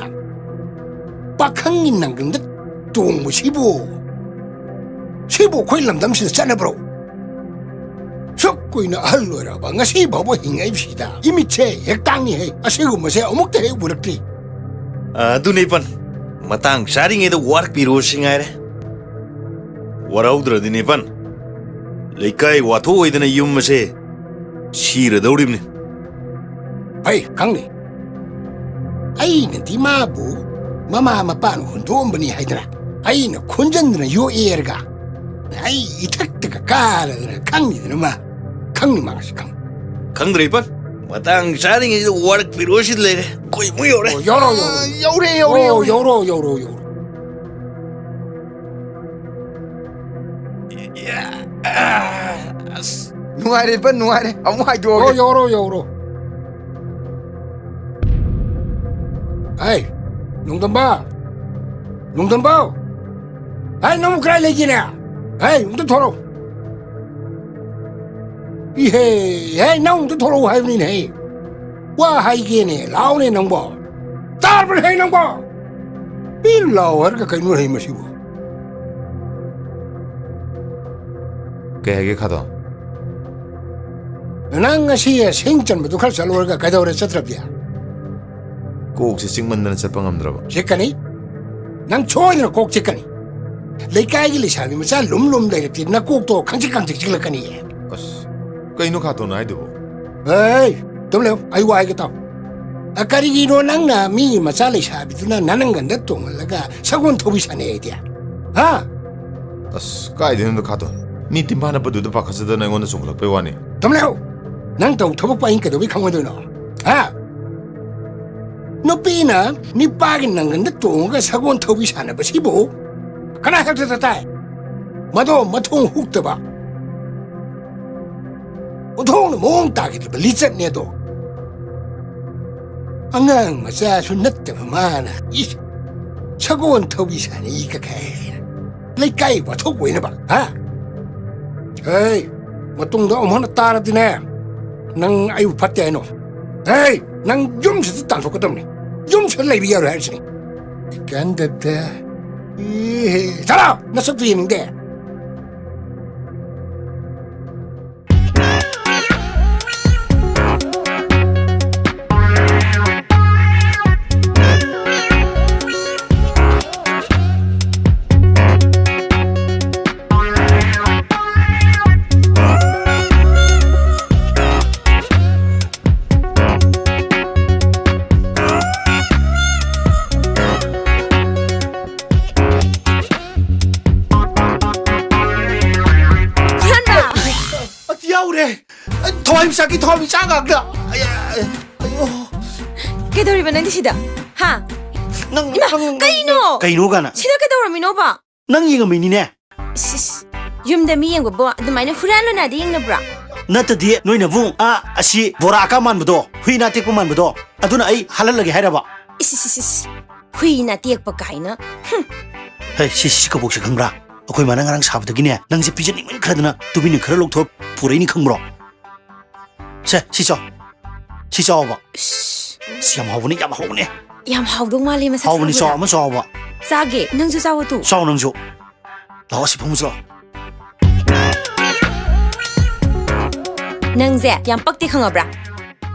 ꯄꯥꯈꯪꯒꯤ ꯅꯪꯒꯟꯗ ꯇꯣꯡꯕꯁꯤꯕꯨ, ꯁꯤꯕꯨ ꯑꯩꯈꯣꯏ ꯂꯝꯗꯝꯁꯤꯗ ꯆꯠꯅꯕ꯭ꯔꯣ? ꯁꯨꯛ ꯀꯨꯏꯅ ꯑꯍꯜ ꯑꯣꯏꯔꯛꯑꯕ ꯉꯁꯤ ꯐꯥꯎꯕ ꯍꯤꯡꯉꯛꯏꯕꯁꯤꯗ ꯏꯃꯤꯠꯁꯦ ꯍꯦꯛ ꯇꯥꯡꯉꯤꯍꯦ꯫ ꯑꯁꯤꯒꯨꯝꯕꯁꯦ ꯑꯃꯨꯛꯇ ꯍꯦꯛ ꯎꯔꯛꯇ꯭ꯔꯤ꯫ ꯑꯗꯨꯅꯦ ꯏꯄꯟ, ꯃꯇꯥꯡ ꯆꯥꯔꯤꯉꯩꯗ ꯋꯥꯔꯛꯄꯤꯔꯣ ꯁꯤ ꯉꯥꯏꯔꯦ꯫ ꯋꯥꯔꯧꯗ꯭ꯔꯗꯤꯅꯦ ꯏꯄꯟ, ꯂꯩꯀꯥꯏ ꯋꯥꯊꯣꯛ ꯑꯣꯏꯗꯅ ꯌꯨꯝ ꯑꯁꯦ ꯁꯤꯔꯗꯧꯔꯤꯕꯅꯤ꯫ ꯍꯩ, ꯈꯪꯅꯤ꯫ ꯑꯩꯅꯗꯤ ꯃꯥꯕꯨ ꯃꯃꯥ ꯃꯄꯥꯅ ꯍꯨꯟꯗꯣꯛꯑꯝꯕꯅꯤ ꯍꯥꯏꯗꯅ ꯑꯩꯅ ꯈꯣꯟꯖꯟꯗꯅ ꯌꯣꯛꯑꯦꯔꯒ ꯑꯩ ꯏꯊꯛꯇꯒ ꯀꯥꯔꯗꯅ ꯈꯪꯉꯤꯗꯅ ꯃꯥ꯫ ꯈꯪꯅꯤ ꯃꯥꯁꯤ ꯈꯪ꯫ ꯈꯪꯗ꯭ꯔꯦ ꯏꯄꯟ, ꯃꯇꯥꯡ ꯆꯥꯔꯤꯉꯩꯁꯤꯗ ꯋꯥꯔꯛꯄꯤꯔꯣ ꯁꯤ ꯂꯩꯔꯦ꯫ ꯑꯩꯈꯣꯏ ꯏꯃꯨꯡ ꯌꯧꯔꯦ꯫ ꯑꯣ, ꯌꯧꯔꯣ, ꯌꯧꯔꯣ꯫ ꯑ, ꯌꯧꯔꯦ, ꯌꯧꯔꯦ, ꯑꯣ, ꯌꯧꯔꯦ꯫ ꯌꯧꯔꯣ, ꯌꯧꯔꯣ, ꯌꯧꯔꯣ꯫ ꯑꯁ, ꯅꯨꯡꯉꯥꯏꯔꯦ ꯏꯄꯟ, ꯅꯨꯡꯉꯥꯏꯔꯦ꯫ ꯑꯃꯨꯛ ꯍꯥꯏꯗꯣꯛꯑꯒꯦ꯫ ꯑꯣ, ꯌꯧꯔꯣ, ꯌꯧꯔꯣ꯫ ꯍꯥꯏ, ꯅꯣꯡꯗꯝꯕ! ꯅꯣꯡꯗꯝꯕ! ꯍꯥꯏ, ꯅꯪꯕꯨ ꯀꯗꯥꯏ ꯂꯩꯒꯦꯅꯦ? ꯍꯥꯏ, ꯑꯝꯇ ꯊꯣꯔꯛꯎ꯫ ꯏꯍꯦ, ꯍꯦ, ꯅꯪ ꯑꯝꯇ ꯊꯣꯔꯛꯎ ꯍꯥꯏꯕꯅꯤꯅꯦ, ꯍꯦ꯫ ꯋꯥ ꯍꯥꯏꯒꯦꯅꯦ, ꯂꯥꯎꯅꯦ ꯅꯪꯕꯣ꯫ ꯇꯥꯔꯕꯅꯦ, ꯍꯦ, ꯅꯪꯕꯣ? ꯄꯤ ꯂꯥꯎ ꯍꯥꯏꯔꯒ ꯀꯩꯅꯣ, ꯍꯦ, ꯃꯁꯤꯕꯨ? ꯀꯩ ꯍꯥꯏꯒꯦ, ꯈꯥꯗꯣ? ꯅꯪ ꯉꯁꯤ ꯁꯤꯡ ꯆꯟꯕꯗꯨ ꯈꯔ ꯆꯠꯂꯨꯔꯒ ꯀꯩꯗꯧꯔꯦ ꯆꯠꯇ꯭ꯔꯕꯗꯤ? ꯀꯣꯛꯁꯦ ꯆꯤꯛꯃꯟꯗꯅ ꯆꯠꯄ ꯉꯝꯗ꯭ꯔꯕ꯫ ꯆꯤꯛꯀꯅꯤ꯫ ꯅꯪ ꯁꯣꯏꯗꯅ ꯀꯣꯛ ꯆꯤꯛꯀꯅꯤ꯫ ꯂꯩꯀꯥꯏꯒꯤ ꯂꯩꯁꯥꯕꯤ ꯃꯆꯥ ꯂꯨꯝ ꯂꯨꯝ ꯂꯩꯔꯕꯗꯤ ꯅꯀꯣꯛꯇꯣ ꯈꯪꯆꯤꯛ ꯈꯪꯆꯤꯛ ꯆꯤꯛꯂꯛꯀꯅꯤꯌꯦ꯫ ꯑꯁ, ꯀꯩꯅꯣ ꯈꯥꯇꯣꯟꯅ ꯍꯥꯏꯗꯨꯕꯨ? ꯑꯦ, ꯇꯨꯝ ꯂꯩꯌꯨ, ꯑꯩ ꯋꯥ ꯍꯥꯏꯒꯦ ꯇꯥꯎ꯫ ꯑ, ꯀꯔꯤꯒꯤꯅꯣ ꯅꯪꯅ ꯃꯤꯒꯤ ꯃꯆꯥ ꯂꯩꯁꯥꯕꯤꯗꯨꯅ ꯅꯅꯪꯒꯟꯗ ꯇꯣꯡꯍꯜꯂꯒ ꯁꯒꯣꯜ ꯊꯧꯕꯤ ꯁꯥꯟꯅꯩ ꯍꯥꯏꯗꯤ? ꯍꯥ? ꯑꯁ, ꯀꯥꯏꯗꯩꯅꯣꯗ ꯈꯥꯇꯣꯟ? ꯃꯤ ꯇꯤꯝꯐꯥ ꯅꯞꯄꯗꯨꯗ ꯄꯥꯈꯠꯆꯗꯅ ꯑꯩꯉꯣꯟꯗ ꯆꯣꯡꯈꯠꯂꯛꯄꯩ ꯋꯥꯅꯤ꯫ ꯇꯨꯝ ꯂꯩꯌꯨ! ꯅꯪ ꯇꯧ ꯊꯕꯛꯄꯨ ꯑꯩꯅ ꯀꯩꯗꯧꯕꯩ ꯈꯪꯉꯣꯏꯗꯣꯏꯅꯣ? ꯍꯥ? ꯅꯨꯄꯤꯅ ꯅꯤꯄꯥꯒꯤ ꯅꯪꯒꯟꯗ ꯇꯣꯡꯉꯒ ꯁꯒꯣꯜ ꯊꯧꯕꯤ ꯁꯥꯟꯅꯕꯁꯤꯕꯨ ꯀꯅꯥ ꯍꯦꯛꯇ ꯇꯥꯏ? ꯃꯗꯣ ꯃꯊꯣꯡ ꯍꯨꯛꯇꯕ, ꯑꯣꯟꯊꯣꯛꯅ ꯃꯑꯣꯡ ꯇꯥꯈꯤꯗ꯭ꯔꯕ ꯂꯤꯆꯠꯅꯦ ꯑꯗꯣ꯫ ꯑꯉꯥꯡ ꯃꯆꯥꯁꯨ ꯅꯠꯇꯕ ꯃꯥꯅ, ꯏꯁ, ꯁꯒꯣꯜ ꯊꯧꯕꯤ ꯁꯥꯟꯅꯩ ꯀꯀꯥꯏ꯫ ꯂꯩꯀꯥꯏ ꯋꯥꯊꯣꯛ ꯑꯣꯏꯅꯕ, ꯍꯥ? ꯍꯦ, ꯃꯇꯨꯡꯗ ꯑꯃꯨꯛ ꯍꯟꯅ ꯇꯥꯔꯗꯤꯅꯦ, ꯅꯪ ꯑꯩꯕꯨ ꯐꯠꯇꯦ ꯍꯥꯏꯅꯣ? ꯍꯦ, ꯅꯪ ꯌꯨꯝꯁꯤꯗ ꯇꯥꯟꯊꯣꯛꯀꯗꯕꯅꯤ꯫ ꯌꯨꯝꯁꯤꯗ ꯂꯩꯕ ꯌꯥꯔꯣꯏ ꯍꯥꯏꯔꯤꯁꯤꯅꯤ꯫ ꯏꯀꯥꯟꯗꯕꯗ꯫ ꯏꯍꯦ, ꯆꯠꯂꯣ! ꯅꯁꯛꯇꯨ ꯌꯦꯡꯅꯤꯡꯗꯦ꯫ ꯍꯨꯔꯥꯟꯕ! ꯑꯁ, ꯌꯥꯎꯔꯦ꯫ ꯊꯋꯥꯏꯃꯤꯆꯥꯛꯀꯤ ꯊꯋꯥꯏꯃꯤꯆꯥꯛ ꯉꯥꯛꯇ꯫ ꯑꯌꯥ, ꯑꯌꯣ꯫ ꯀꯩꯗꯧꯔꯤꯕ ꯅꯪꯗꯤ ꯁꯤꯗ? ꯍꯥ? ꯅꯪ, ꯏꯃꯥ, ꯅꯪ, ꯀꯩꯅꯣ? ꯀꯩꯅꯣ ꯀꯥꯏꯅ? ꯁꯤꯗ ꯀꯩꯗꯧꯔꯝꯃꯤꯅꯣꯕ? ꯅꯪ ꯌꯦꯡꯉꯝꯃꯤꯅꯤꯅꯦ꯫ ꯏꯁ, ꯏꯁ, ꯌꯨꯝꯗ ꯃꯤ ꯌꯦꯡꯕꯕꯨ ꯑꯗꯨꯃꯥꯏꯅ ꯍꯨꯔꯥꯟ ꯂꯣꯟꯅꯗ ꯌꯦꯡꯅꯕ꯭ꯔꯥ? ꯅꯠꯇꯗꯤ ꯅꯣꯏꯅꯕꯨ, ꯑꯥ, ꯑꯁꯤ ꯕꯣꯔꯥ ꯑꯀꯥ ꯃꯥꯟꯕꯗꯣ, ꯍꯨꯏ ꯅꯥ ꯇꯦꯛꯄ ꯃꯥꯟꯕꯗꯣ, ꯑꯗꯨꯅ ꯑꯩ ꯍꯥꯜꯍꯜꯂꯒꯦ ꯍꯥꯏꯔꯕ? ꯏꯁ, ꯏꯁ, ꯏꯁ, ꯏꯁ, ꯍꯨꯏ ꯅꯥ ꯇꯦꯛꯄ ꯀꯥꯏꯅ꯫ ꯍꯨꯝ꯫ ꯍꯦ, ꯁꯤ, ꯁꯤ ꯀꯕꯣꯛꯁꯦ ꯈꯪꯕ꯭ꯔꯥ? ꯑꯩꯈꯣꯏ ꯃꯥꯅ ꯉꯔꯥꯡ ꯁꯥꯕꯗꯒꯤꯅꯦ, ꯅꯪꯁꯦ ꯄꯤꯖꯅꯤꯡꯃꯟꯈ꯭ꯔꯗꯅ ꯇꯨꯃꯤꯟꯅ ꯈꯔ ꯂꯧꯊꯣꯛ ꯄꯨꯔꯛꯏꯅꯤ ꯈꯪꯕ꯭ꯔꯣ? ꯁꯦ, ꯁꯤ ꯆꯥꯎ꯫ ꯁꯤ ꯆꯥꯎꯕ꯫ ꯏꯁ꯫ ꯁꯤ ꯌꯥꯝ ꯍꯥꯎꯕꯅꯦ, ꯌꯥꯝ ꯍꯥꯎꯕꯅꯦ꯫ ꯌꯥꯝ ꯍꯥꯎꯗꯧ ꯃꯥꯜꯂꯦ ꯃꯁꯛꯁꯦ ꯍꯥꯎꯕꯅꯤ, ꯎꯕꯗ꯫ ꯆꯥꯎ, ꯑꯃ ꯆꯥꯎꯕ꯫ ꯆꯥꯒꯦ, ꯅꯪꯁꯨ ꯆꯥꯎ ꯑꯗꯨ꯫ ꯆꯥꯎ ꯅꯪꯁꯨ꯫ ꯂꯥꯛꯑꯣ, ꯑꯁꯤ ꯐꯝꯃꯨꯁꯤ ꯂꯥꯛꯑꯣ꯫ ꯅꯪꯁꯦ ꯌꯥꯝ ꯄꯛꯇꯦ ꯈꯪꯉꯕ꯭ꯔꯥ?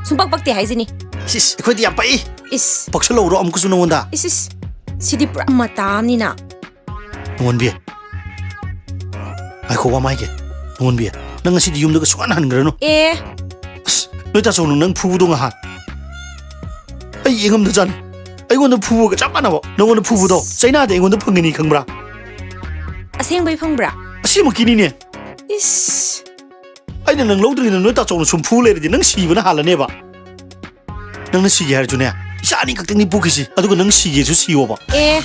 ꯁꯨꯡꯄꯛ ꯄꯛꯇꯦ ꯍꯥꯏꯁꯤꯅꯤ꯫ ꯁꯤꯁ, ꯑꯩꯈꯣꯏꯗꯤ ꯌꯥꯝ ꯄꯛꯏ꯫ ꯏꯁ꯫ ꯄꯛꯁꯜꯂꯧꯔꯣ ꯑꯃꯨꯛꯀꯁꯨ ꯅꯉꯣꯟꯗ? ꯏꯁ, ꯏꯁ꯫ ꯁꯤꯗꯤ ꯄꯨꯔꯥ ꯃꯇꯥ ꯑꯃꯅꯤꯅ꯫ ꯅꯣꯡꯉꯣꯟꯕꯤ, ꯉꯥꯏꯈꯣ, ꯋꯥ ꯑꯃ ꯍꯥꯏꯒꯦ꯫ ꯅꯣꯡꯉꯣꯟꯕꯤ, ꯅꯪ ꯉꯁꯤꯗꯤ ꯌꯨꯝꯗꯒ ꯁꯨꯡꯍꯟ ꯍꯟꯈ꯭ꯔꯅꯨ꯫ ꯑꯦ꯫ ꯑꯁ, ꯅꯣꯏ ꯇꯥꯆꯧꯅ ꯅꯪ ꯐꯨꯕꯗꯣ ꯉꯍꯥꯟ ꯑꯩ ꯌꯦꯡꯉꯝꯗꯖꯥꯠꯅꯤ꯫ ꯑꯩꯉꯣꯟꯗ ꯐꯨꯕꯒ ꯆꯞ ꯃꯥꯟꯅꯕ꯫ ꯅꯪꯉꯣꯟꯗ ꯐꯨꯕꯗꯣ ꯆꯩꯅꯥꯗ ꯑꯩꯉꯣꯟꯗ ꯐꯪꯒꯅꯤ ꯈꯪꯕ꯭ꯔꯥ? ꯑꯁꯦꯡꯕꯩ ꯐꯪꯕ꯭ꯔꯥ? ꯑꯁꯦꯡꯕꯀꯤꯅꯤꯅꯦ꯫ ꯏꯁ꯫ ꯑꯩꯅ ꯅꯪ ꯂꯧꯗ꯭ꯔꯤꯉꯩꯗ ꯅꯣꯏ ꯇꯥꯆꯧꯅ ꯁꯨꯝ ꯐꯨ ꯂꯩꯔꯗꯤ ꯅꯪ ꯁꯤꯕꯅ ꯍꯥꯜꯂꯅꯦꯕ꯫ ꯅꯪꯅ ꯁꯤꯒꯦ ꯍꯥꯏꯔꯁꯨꯅꯦ, ꯏꯆꯥ ꯑꯅꯤ ꯈꯛꯇꯪꯅꯤ ꯄꯣꯛꯈꯤꯁꯤ, ꯑꯗꯨꯒ ꯅꯪ ꯁꯤꯒꯦꯁꯨ ꯁꯤꯌꯣꯕ꯫ ꯑꯦ,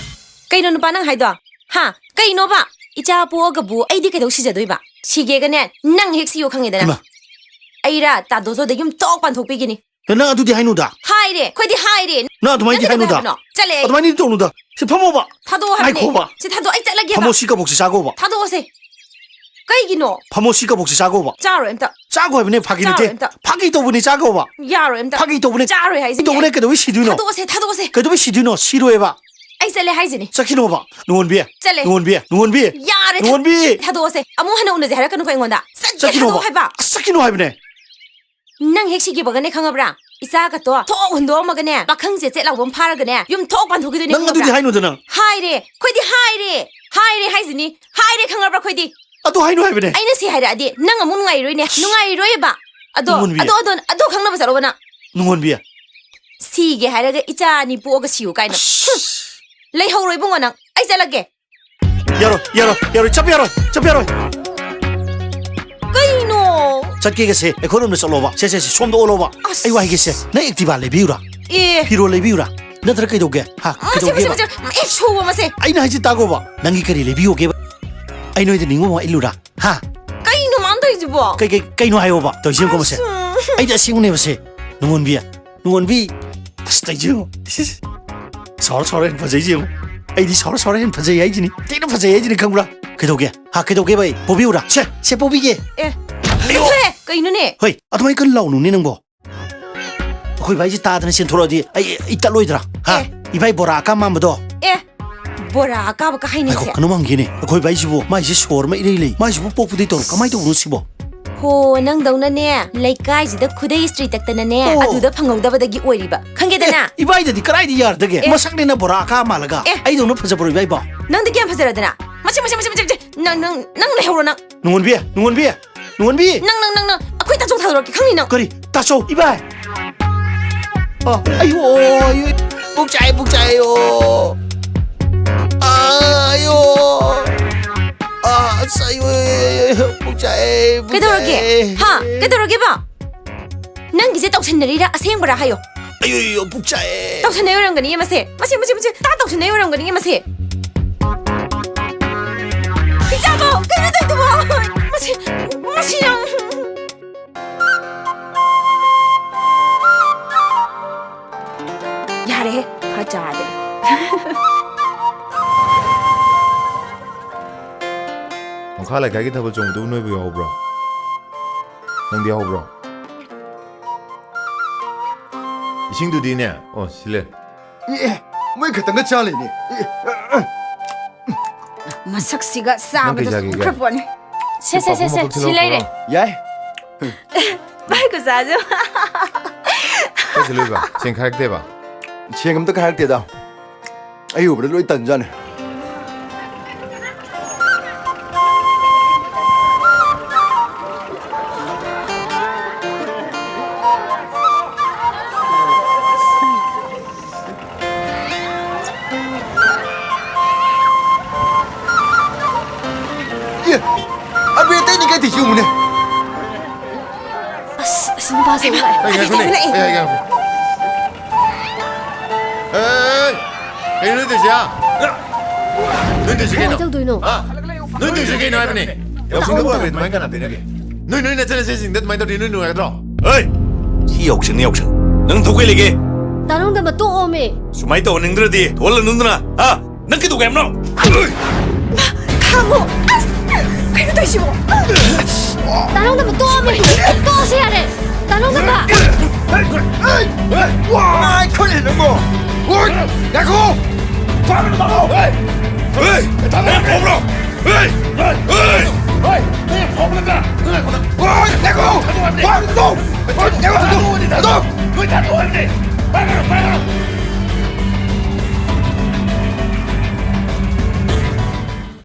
ꯀꯩꯅꯣ ꯅꯨꯄꯥ ꯅꯪ ꯍꯥꯏꯗꯣ? ꯍꯥ? ꯀꯩꯅꯣꯕ? ꯏꯆꯥ ꯄꯣꯛꯑꯒꯕꯨ ꯑꯩꯗꯤ ꯀꯩꯗꯧ ꯁꯤꯖꯗꯣꯏꯕ? ꯁꯤꯒꯦꯒꯅꯦ, ꯅꯪ ꯍꯦꯛ ꯁꯤꯌꯣ ꯈꯪꯉꯦꯗꯅ꯫ ꯍꯩꯃꯥ꯫ ꯑꯩꯔꯥ ꯇꯥꯗꯣꯖꯣꯗ ꯌꯨꯝ ꯊꯣꯛ ꯄꯥꯟꯊꯣꯛꯄꯤꯒꯤꯅꯤ꯫ ꯅꯪ ꯑꯗꯨꯗꯤ ꯍꯥꯏꯅꯨꯗ꯫ ꯍꯥꯏꯔꯦ, ꯑꯩꯈꯣꯏꯗꯤ ꯍꯥꯏꯔꯦ꯫ ꯅꯪ ꯑꯗꯨꯃꯥꯏꯅꯗꯤ ꯅꯪ ꯀꯩꯗꯧꯒꯦ ꯍꯥꯏꯅꯨꯗ꯫ ꯍꯥꯏꯕꯅꯣ? ꯆꯠꯂꯦ ꯑꯩ꯫ ꯑꯗꯨꯃꯥꯏꯅꯗꯤ ꯇꯧꯅꯨꯗ꯫ ꯁꯤ ꯐꯝꯃꯣꯕ꯫ ꯊꯥꯗꯣꯛꯑꯣ ꯍꯥꯏꯕꯅꯦ꯫ ꯉꯥꯏꯈꯣꯕ꯫ ꯁꯤ ꯊꯥꯗꯣꯛꯑꯣ, ꯑꯩ ꯆꯠꯂꯒꯦꯕ꯫ ꯐꯝꯃꯣ, ꯁꯤ ꯀꯕꯣꯛꯁꯦ ꯆꯥꯒꯣꯕ꯫ ꯊꯥꯗꯣꯛꯑꯣꯁꯦ꯫ ꯀꯩꯒꯤꯅꯣ? ꯐꯝꯃꯣ, ꯁꯤ ꯀꯕꯣꯛꯁꯦ ꯆꯥꯒꯣꯕ꯫ ꯆꯥꯔꯣꯏ ꯑꯝꯇ꯫ ꯆꯥꯒꯣ ꯍꯥꯏꯕꯅꯦ, ꯐꯥꯒꯤ ꯅꯠꯇꯦ꯫ ꯆꯥꯔꯣꯏ ꯑꯝꯇ꯫ ꯐꯥꯒꯤ ꯇꯧꯕꯅꯦ, ꯆꯥꯒꯣꯕ꯫ ꯌꯥꯔꯣꯏ ꯑꯝꯇ꯫ ꯐꯥꯒꯤ ꯇꯧꯕꯅꯦ꯫ ꯆꯥꯔꯣꯏ ꯍꯥꯏꯁꯤꯅꯦ꯫ ꯐꯥꯒꯤ ꯇꯧꯕꯅꯦ, ꯀꯩꯗꯧꯕꯩ ꯁꯤꯗꯣꯏꯅꯣ? ꯊꯥꯗꯣꯛꯑꯣꯁꯦ, ꯊꯥꯗꯣꯛꯑꯣꯁꯦ꯫ ꯀꯩꯗꯧꯕꯩ ꯁꯤꯗꯣꯏꯅꯣ? ꯁꯤꯔꯣꯏꯕ꯫ ꯑꯩ ꯆꯠꯂꯦ ꯍꯥꯏꯁꯤꯅꯦ꯫ ꯆꯠꯈꯤꯅꯣꯕ, ꯅꯨꯡꯉꯣꯟꯕꯤ꯫ ꯆꯠꯂꯦ꯫ ꯅꯨꯡꯉꯣꯟꯕꯤ, ꯅꯨꯡꯉꯣꯟꯕꯤ꯫ ꯌꯥꯔꯦ, ꯊꯥ-, ꯅꯨꯡꯉꯣꯟꯕꯤ꯫ ꯊꯥꯗꯣꯛꯑꯣꯁꯦ꯫ ꯑꯃꯨꯛ ꯍꯟꯅ ꯎꯅꯁꯦ ꯍꯥꯏꯔꯛꯀꯅꯨꯀꯣ ꯑꯩꯉꯣꯟꯗ꯫ ꯆꯠꯀꯦ, ꯆꯠꯈꯤꯅꯣꯕ꯫ ꯊꯥꯗꯣꯛꯑꯣ ꯍꯥꯏꯕ꯫ ꯑꯁ, ꯆꯠꯈꯤꯅꯣ ꯍꯥꯏꯕꯅꯦ꯫ ꯅꯪ ꯍꯦꯛ ꯁꯤꯈꯤꯕꯒꯅꯦ ꯈꯪꯉꯕ꯭ꯔꯥ? ꯏꯆꯥꯒꯇꯣ ꯊꯣꯛ ꯍꯨꯟꯗꯣꯛꯑꯝꯃꯒꯅꯦ, ꯄꯥꯈꯪꯁꯦ ꯆꯦꯠ ꯂꯥꯎꯕ ꯑꯃ ꯐꯥꯔꯒꯅꯦ, ꯌꯨꯝ ꯊꯣꯛ ꯄꯥꯟꯊꯣꯛꯈꯤꯗꯣꯏꯅꯦ ꯅꯪ ꯈꯪꯉꯕ꯭ꯔꯥ? ꯑꯗꯨꯗꯤ ꯍꯥꯏꯅꯨꯗꯅ꯫ ꯍꯥꯏꯔꯦ, ꯑꯩꯈꯣꯏꯗꯤ ꯍꯥꯏꯔꯦ꯫ ꯍꯥꯏꯔꯦ ꯍꯥꯏꯁꯤꯅꯤ꯫ ꯍꯥꯏꯔꯦ ꯈꯪꯉꯕ꯭ꯔꯥ ꯑꯩꯈꯣꯏꯗꯤ? ꯑꯗꯨ ꯍꯥꯏꯅꯨ ꯍꯥꯏꯕꯅꯦ꯫ ꯑꯩꯅ ꯁꯤ ꯍꯥꯏꯔꯛꯑꯗꯤ ꯅꯪ ꯑꯃꯨꯛ ꯅꯨꯡꯉꯥꯏꯔꯣꯏꯅꯦ꯫ ꯅꯨꯡꯉꯥꯏꯔꯣꯏꯕ꯫ ꯑꯗꯣ, ꯅꯨꯡꯉꯣꯟꯕꯤ꯫ ꯑꯗꯣ, ꯑꯗꯣ, ꯑꯗꯣ ꯈꯪꯅꯕ ꯆꯠꯂꯣꯕ ꯅꯪ꯫ ꯅꯨꯡꯉꯣꯟꯕꯤ꯫ ꯁꯤꯒꯦ ꯍꯥꯏꯔꯒ ꯏꯆꯥ ꯑꯅꯤ ꯄꯣꯛꯑꯒ ꯁꯤꯌꯨ ꯀꯥꯏꯅ꯫ ꯑꯁ꯫ ꯍꯨꯝ꯫ ꯂꯩꯍꯧꯔꯣ ꯏꯕꯨꯡꯉꯣ ꯅꯪ꯫ ꯑꯩ ꯆꯠꯂꯒꯦ꯫ ꯌꯥꯔꯣꯏ, ꯌꯥꯔꯣꯏ, ꯌꯥꯔꯣꯏ, ꯆꯠꯄ ꯌꯥꯔꯣꯏ, ꯆꯠꯄ ꯌꯥꯔꯣꯏ꯫ ꯀꯩꯅꯣ? ꯆꯠꯀꯦꯒꯁꯦ ꯑꯩꯈꯣꯏꯔꯣꯝꯗ ꯆꯠꯂꯣꯕ꯫ ꯁꯦ, ꯁꯦ, ꯁꯦ, ꯁꯣꯝꯗ ꯑꯣꯜꯂꯣꯕ꯫ ꯑꯁ꯫ ꯑꯩ ꯋꯥ ꯍꯥꯏꯒꯦꯁꯦ, ꯅꯪ Activa ꯂꯩꯕꯤꯌꯨꯔꯥ? ꯑꯦ꯫ ꯐꯤꯔꯣꯜ ꯂꯩꯕꯤꯌꯨꯔꯥ? ꯅꯠꯇ꯭ꯔ ꯀꯩꯗꯧꯒꯦ? ꯍꯥ? ꯃꯁꯦ, ꯃꯁꯦ, ꯀꯩꯗꯧꯒꯦꯕ? ꯃꯁꯦ, ꯑꯦ, ꯁꯨꯕ ꯃꯁꯦ꯫ ꯑꯩꯅ ꯍꯥꯏꯁꯦ ꯇꯥꯒꯣꯕ꯫ ꯅꯪꯒꯤ ꯀꯔꯤ ꯂꯩꯕꯤꯌꯣꯒꯦꯕ? ꯑꯩ ꯅꯣꯏꯗ ꯅꯤꯡꯕ ꯑꯃ ꯏꯜꯂꯨꯔꯥ? ꯍꯥ? ꯀꯩꯅꯣ ꯃꯥꯅ ꯇꯧꯔꯤꯁꯤꯕꯣ? ꯀꯩ, ꯀꯩ, ꯀꯩꯅꯣ ꯍꯥꯏꯌꯣꯕ? ꯇꯧꯔꯤꯁꯤ ꯌꯦꯡꯉꯨꯀꯣ ꯃꯁꯦ꯫ ꯎꯝ꯫ ꯑꯩꯗꯤ ꯑꯁꯦꯡꯕꯅꯦꯕꯁꯦ꯫ ꯅꯨꯡꯉꯣꯟꯕꯤ꯫ ꯅꯨꯡꯉꯣꯟꯕꯤ꯫ ꯑꯁ, ꯇꯧꯔꯤꯁꯤ ꯌꯦꯡꯉꯨ꯫ ꯁꯥꯎꯔ ꯁꯥꯎꯔ ꯍꯦꯟꯅ ꯐꯖꯩꯁꯦ ꯌꯦꯡꯉꯨ꯫ ꯑꯩꯗꯤ ꯁꯥꯎꯔ ꯁꯥꯎꯔ ꯍꯦꯟꯅ ꯐꯖꯩ ꯍꯥꯏꯁꯤꯅꯤ꯫ ꯊꯤꯅ ꯐꯖꯩ ꯍꯥꯏꯁꯤꯅꯤ ꯈꯪꯕ꯭ꯔꯥ? ꯀꯩꯗꯧꯒꯦ? ꯍꯥ, ꯀꯩꯗꯧꯒꯦꯕ ꯑꯩ? ꯄꯣꯕꯤꯌꯨꯔꯥ? ꯁꯦ, ꯁꯦ ꯄꯣꯕꯤꯒꯦ꯫ ꯑꯦ, ꯑꯌꯣ! ꯆꯠꯊꯣꯛꯑꯦ꯫ ꯀꯩꯅꯣꯅꯦ? ꯍꯣꯏ, ꯑꯗꯨꯃꯥꯏꯅ ꯀꯟꯅ ꯂꯥꯎꯅꯨꯅꯦ ꯅꯪꯕꯣ꯫ ꯑꯩꯈꯣꯏ ꯚꯥꯏꯁꯦ ꯇꯥꯗꯅ ꯆꯦꯟꯊꯣꯔꯛꯑꯗꯤ ꯑꯩ, ꯑꯩ ꯇꯠꯂꯣꯏꯗ꯭ꯔꯥ? ꯍꯥ? ꯑꯦ꯫ ꯏꯕꯥꯏ ꯕꯣꯔꯥ ꯑꯀꯥꯝ ꯃꯥꯟꯕꯗꯣ? ꯑꯦ, ꯕꯣꯔꯥ ꯑꯀꯥꯕ ꯀ ꯍꯥꯏꯅꯩꯁꯦ? ꯉꯥꯏꯈꯣ, ꯀꯩꯅꯣꯝ ꯍꯪꯒꯦꯅꯦ꯫ ꯑꯩꯈꯣꯏ ꯚꯥꯏꯁꯤꯕꯨ, ꯃꯥꯏꯁꯦ ꯁꯣꯔ ꯑꯃ ꯏꯔꯩ ꯂꯩ꯫ ꯃꯥꯏꯁꯤꯕꯨ ꯄꯣꯛꯄꯗꯩ ꯇꯧꯔ ꯀꯃꯥꯏꯅ ꯇꯧꯕꯅꯣ ꯁꯤꯕꯣ? ꯍꯣ, ꯅꯪꯗꯧꯅꯅꯦ, ꯂꯩꯀꯥꯏꯁꯤꯗ ꯈꯨꯗꯩ ꯏꯁꯇ꯭ꯔꯤ ꯇꯛꯇꯅꯅꯦ, ꯑꯣ꯫ ꯑꯗꯨꯗ ꯐꯪꯍꯧꯗꯕꯗꯒꯤ ꯑꯣꯏꯔꯤꯕ꯫ ꯈꯪꯒꯦꯗꯅ? ꯑꯦ, ꯏꯕꯥꯏꯗꯗꯤ ꯀꯗꯥꯏꯗ ꯌꯥꯔꯗꯒꯦ? ꯑꯦ꯫ ꯃꯁꯛꯅꯦꯅ ꯕꯣꯔꯥ ꯑꯀꯥ ꯃꯥꯜꯂꯒ꯫ ꯑꯦ꯫ ꯑꯩꯗꯧꯅ ꯐꯖꯕ꯭ꯔꯣ ꯏꯕꯥꯏꯕꯣ? ꯅꯪꯗꯤ ꯀꯌꯥꯝ ꯐꯖꯔꯗꯅ? ꯃꯁꯤ, ꯃꯁꯤ, ꯃꯁꯤ, ꯃꯁꯤ, ꯃꯁꯤ꯫ ꯅꯪ, ꯅꯪ, ꯅꯪ ꯂꯩꯍꯧꯔꯣ ꯅꯪ꯫ ꯅꯨꯡꯉꯣꯟꯕꯤ, ꯅꯨꯡꯉꯣꯟꯕꯤ, ꯅꯨꯡꯉꯣꯟꯕꯤ꯫ ꯅꯪ, ꯅꯪ, ꯅꯪ, ꯅꯪ꯫ ꯑꯩꯈꯣꯏ ꯇꯥꯆꯧ ꯊꯥꯗꯣꯔꯛꯀꯦ, ꯈꯪꯅꯤ ꯅꯪ꯫ ꯀꯔꯤ? ꯇꯥꯆꯧ, ꯏꯕꯥꯏ꯫ ꯑ, ꯑꯌꯣ, ꯑꯌꯣ, ꯄꯨꯛ ꯆꯥꯛꯑꯦ, ꯄꯨꯛ ꯆꯥꯛꯑꯦ, ꯑꯣ꯫ ꯑ, ꯑꯌꯣ꯫ ꯑ, ꯑꯁ, ꯑꯌꯣ, ꯑꯌꯣ, ꯑꯌꯣ, ꯄꯨꯛ ꯆꯥꯛꯑꯦ, ꯄꯨꯛ ꯀꯩꯗꯧꯔꯒꯦ? ꯆꯥꯛꯑꯦ꯫ ꯍꯥ? ꯀꯩꯗꯧꯔꯒꯦꯕ? ꯅꯪꯒꯤꯁꯦ ꯇꯧꯁꯟꯅꯔꯤꯔꯥ ꯑꯁꯦꯡꯕꯔꯥ ꯍꯥꯏꯌꯣ? ꯑꯌꯣ, ꯑꯌꯣ, ꯄꯨꯛ ꯆꯥꯛꯑꯦ꯫ ꯇꯧꯁꯟꯅꯩ ꯑꯣꯏꯔꯝꯒꯅꯤꯌꯦ ꯃꯁꯦ꯫ ꯃꯁꯦ, ꯃꯁꯦ, ꯃꯁꯦ, ꯇꯥ ꯇꯧꯁꯟꯅꯩ ꯑꯣꯏꯔꯝꯒꯅꯤꯌꯦ ꯃꯁꯦ꯫ ꯅꯣꯡꯈꯥ ꯂꯩꯀꯥꯏꯒꯤ ꯊꯥꯕꯜ ꯆꯣꯡꯕꯗꯨꯕꯨ ꯅꯣꯏꯕꯨ ꯌꯥꯎꯍꯧꯕ꯭ꯔꯣ? ꯅꯪꯗꯤ ꯌꯥꯎꯍꯧꯕ꯭ꯔꯣ? ꯏꯁꯤꯡꯗꯨꯗꯤꯅꯦ, ꯑꯣ, ꯁꯤ ꯂꯩ꯫ ꯑꯦ, ꯑꯦ, ꯃꯣꯏ ꯈꯛꯇꯪꯒ ꯆꯥ ꯂꯩꯅꯦ꯫ ꯑꯦ, ꯑꯦ, ꯑꯦ꯫ ꯃꯁꯛꯁꯤꯒ ꯅꯪ ꯀꯩ ꯆꯥꯕꯗꯁꯨ ꯆꯥꯒꯦꯒꯦ? ꯈꯔ ꯄꯣꯠꯅꯤ꯫ ꯁꯦ, ꯁꯦ, ꯁꯦ, ꯁꯦ, ꯄꯥꯐꯣꯔ ꯃꯀꯛ ꯁꯤ ꯂꯩꯔꯦ꯫ ꯊꯤꯜꯂꯛꯄ꯭ꯔꯣ? ꯌꯥꯏ꯫ ꯚꯥꯏ ꯈꯨꯆꯥꯁꯨ꯫ ꯀꯩ ꯊꯤꯜꯂꯨꯏꯕ? ꯁꯦꯡ ꯈꯥꯏꯔꯛꯇꯦꯕ? ꯁꯦꯡ ꯑꯝꯇ ꯈꯥꯏꯔꯛꯇꯦꯗ꯫ ꯑꯩ ꯎꯕꯗ ꯂꯣꯏ ꯇꯟꯖꯥꯠꯅꯤ꯫ ꯑꯦ, ꯑꯕꯦ ꯑꯇꯩꯅꯤ ꯀꯩ ꯊꯤꯁꯤ ꯎꯃꯨꯅꯦ꯫ ꯑꯁ, ꯑꯁꯤ ꯅꯨꯄꯥꯁꯦ ꯂꯥꯛꯑꯦ꯫ ꯑꯩ ꯉꯥꯏꯈꯣꯅꯦ꯫ ꯑꯩ ꯉꯥꯏꯈꯣ꯫ ꯑꯦ, ꯀꯩꯅꯣ ꯅꯣꯏ ꯇꯧꯏꯁꯦ, ꯍꯥ? ꯅꯣꯏ ꯇꯧꯏꯁꯦ ꯀꯩꯅꯣ? ꯀꯃꯥꯏ ꯇꯧꯗꯣꯏꯅꯣ? ꯍꯥ? ꯅꯣꯏ ꯇꯧꯏꯁꯦ ꯀꯩꯅꯣ ꯍꯥꯏꯕꯅꯦ? ꯌꯥꯎꯁꯪꯗꯕꯨ ꯑꯕꯦ ꯑꯗꯨꯃꯥꯏꯅ ꯀꯅꯥ ꯇꯩꯅꯒꯦ? ꯅꯣꯏ, ꯅꯣꯏ ꯅꯆꯟꯅꯨꯄꯤꯁꯤꯡꯗ ꯑꯗꯨꯃꯥꯏꯅ ꯇꯧꯔꯗꯤ ꯅꯣꯏ ꯅꯨꯡꯉꯥꯏꯒꯗ꯭ꯔꯣ? ꯍꯩ! ꯁꯤ ꯌꯥꯎꯁꯪꯅꯤ ꯌꯥꯎꯁꯪ꯫ ꯅꯪ ꯊꯣꯛ ꯀꯩ ꯂꯩꯒꯦ? ꯇꯥꯅꯤꯡꯗꯕ ꯇꯣꯛꯑꯣꯃꯦ꯫ ꯁꯨꯃꯥꯏꯅ ꯇꯧꯍꯟꯅꯤꯡꯗ꯭ꯔꯗꯤ ꯊꯣꯛꯍꯜꯂꯅꯨꯗꯅ, ꯍꯥ? ꯅꯪ ꯀꯩꯗꯧꯒꯦ ꯍꯥꯏꯕꯅꯣ? ꯈꯥꯝꯃꯣ꯫ ꯑꯁ! ꯀꯩꯅꯣ ꯇꯧꯏꯁꯤꯕꯣ? ꯇꯥꯅꯤꯡꯗꯕ ꯇꯣꯛꯑꯣꯃꯦ꯫ ꯇꯣꯛꯑꯁꯦ ꯌꯥꯔꯦ꯫ ꯇꯥꯅꯤꯡꯗꯕ꯫ ꯉꯥꯏꯈꯣꯅꯦ ꯅꯪꯕꯣ꯫ ꯑꯣꯏ! ꯉꯥꯏꯈꯣ! ꯐꯥꯒꯅꯨ ꯇꯥꯃꯣ! ꯍꯦ! ꯍꯦ! ꯇꯥꯃꯣ! ꯅꯪ ꯐꯥꯎꯕ꯭ꯔꯣ? ꯍꯦ! ꯍꯦ! ꯍꯦ! ꯅꯪ ꯐꯥꯎꯕ ꯅꯠꯇ꯭ꯔꯥ? ꯅꯪ ꯉꯥꯏꯈꯣ! ꯑꯣꯏ! ꯉꯥꯏꯈꯣ! ꯐꯥꯒꯅꯨ! ꯐꯥꯒꯅꯨ! ꯅꯣꯏ ꯊꯥꯗꯣꯛꯑꯣ ꯍꯥꯏꯕꯅꯦ! ꯐꯥꯒꯅꯨ! ꯐꯥꯒꯅꯨ!